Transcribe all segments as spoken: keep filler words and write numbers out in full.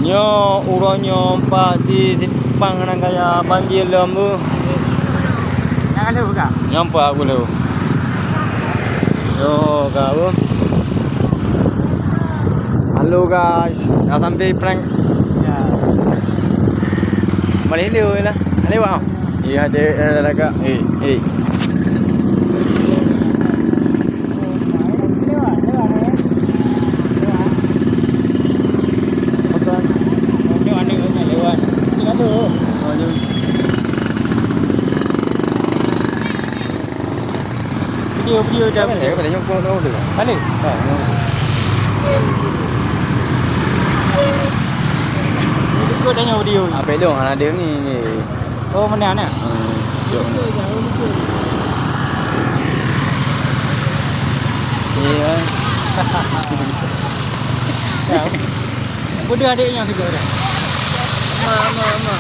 Nyoe uroe nyoe pat di Simpang Raya banjir lom beuh. Nyang ka lheueh ka? Nyoe pat ka lheueh. Yo, ka beuh. Halo guys, dah sampai prank. Ya. Balik dulu lah. Lewat. Iya, ada, ada, ada, ada. Eh, eh. Video, video dah. Boleh, boleh, nyokong dulu. Balik? Ha, nyokong. Ikut dah nyoe video. Ah, belum, ada ni, ni. Oh, mana, mana? Hmm, jom. Iya. Ya. Bodoh adiknya juga dah. Ma, ma, ma.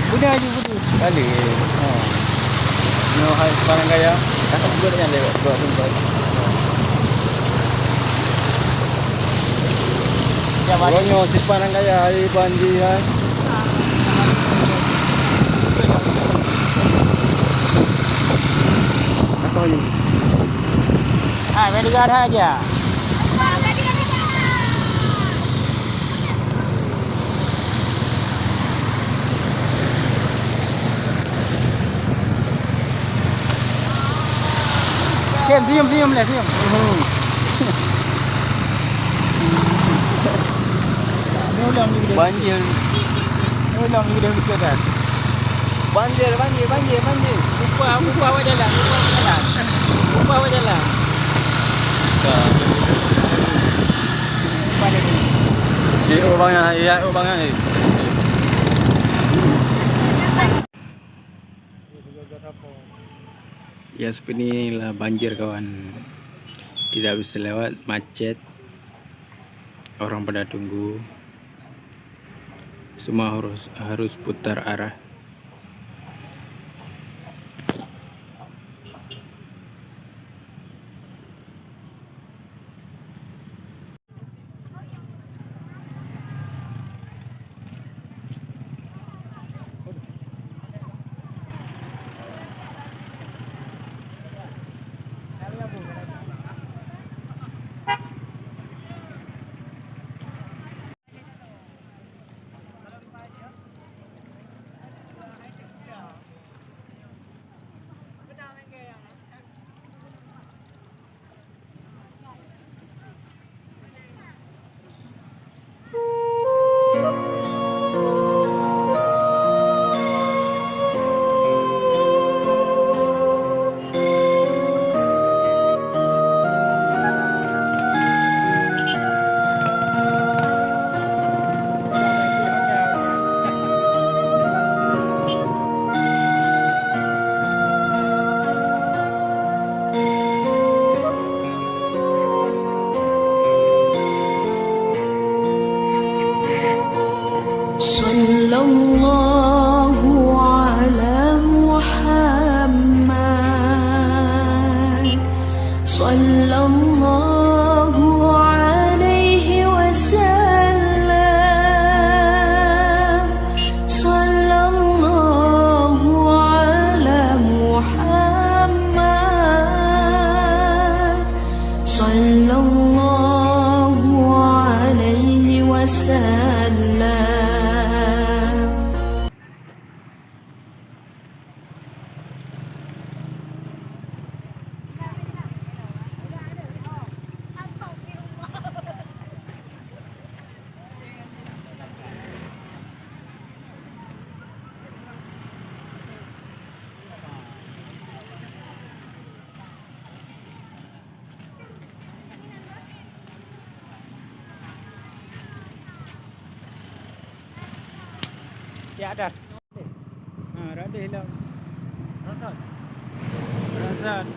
Bodoh aja, bodoh. Kali. Ha. Nyoe hai barang gaya. Takut juga dengan lewat, buat tempat. Ya, balik. Nyoe si barang gaya, hai banjir, hai. Apa ni? Ha, bodyguard saja. Senyum, senyum, senyum leh, senyum. Banjir. Ulang ni dia betul dah. Banjir, banjir, banjir, banjir. Upah, upah awak jalan, upah awak jalan. Upah awak jalan. Upah dia ni. Di lubang yang, ya, lubang yang ni. Ya, seperti inilah banjir, kawan. Tidak bisa lewat, macet. Orang pada tunggu. Semua harus, harus putar arah. صلى الله على محمد، صلى الله عليه وسلم، صلى الله على محمد، صلى الله عليه وسلم. Ya, dah. Ha, radeh lah. Razan. Razan.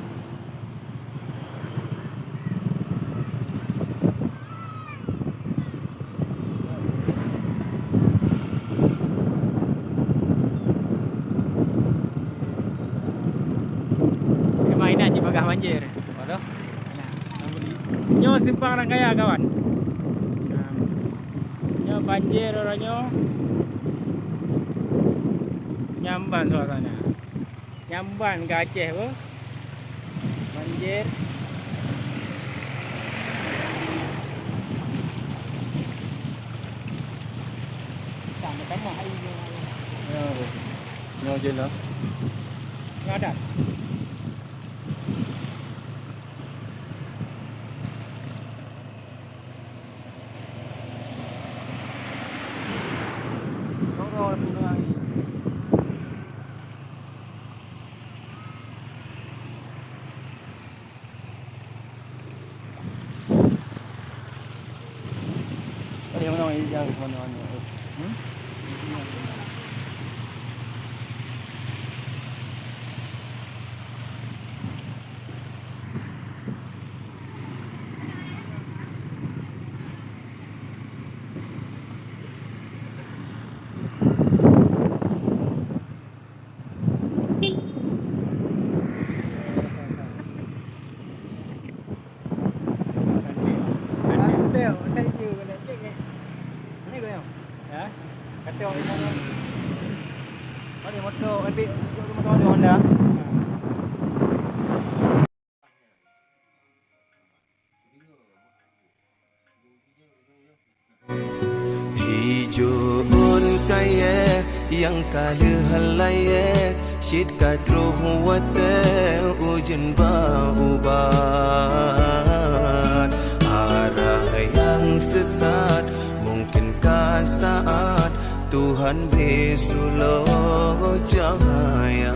Memang ingat jibagah banjir. Waduh. Nah, nyoe simpang Rangkaya, kawan. Nah. Banjir uroe nyoe. Nyan ban suasana. Nyan ban ka Aceh beuh. Banjir. Sama-sama hari ni. Ya, beuh. Nyoe je lah. Nyoe ada. Hijau ôn kayèe nyang ka lheueh layèe, cit ka troh watèe ujeuen ba ubat. Arah nyang seusat mungken ka saat Tuhan bri suloe cahya.